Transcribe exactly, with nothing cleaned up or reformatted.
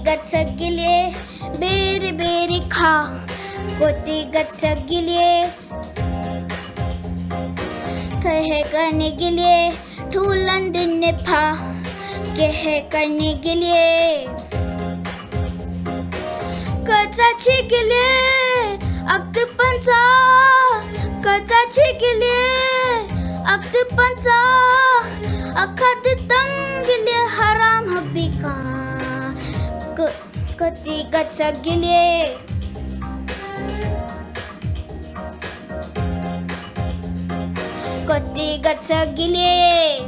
گژھکھ گِلے، بیرِ بیرِ کھا۔ کوٚت گژھکھ گِلے، کیٛاہ کرنہِ گِلے، ٹھوٗلن دِنہِ پھا۔ کیٛاہ کرنہِ گِلے، کۭژاہ چھِ گِلے؟ اَکھ تہٕ پنٛژاہ۔ کۭژاہ چھِ گِلے؟ اَکھ تہٕ پنٛژاہ۔ اَکھ ہَتھ تہٕ تَم گِلے حرام حبی کان۔ کو-، کوٚت گژھکھ گِلے؟ کوٚت گژھکھ گِلے؟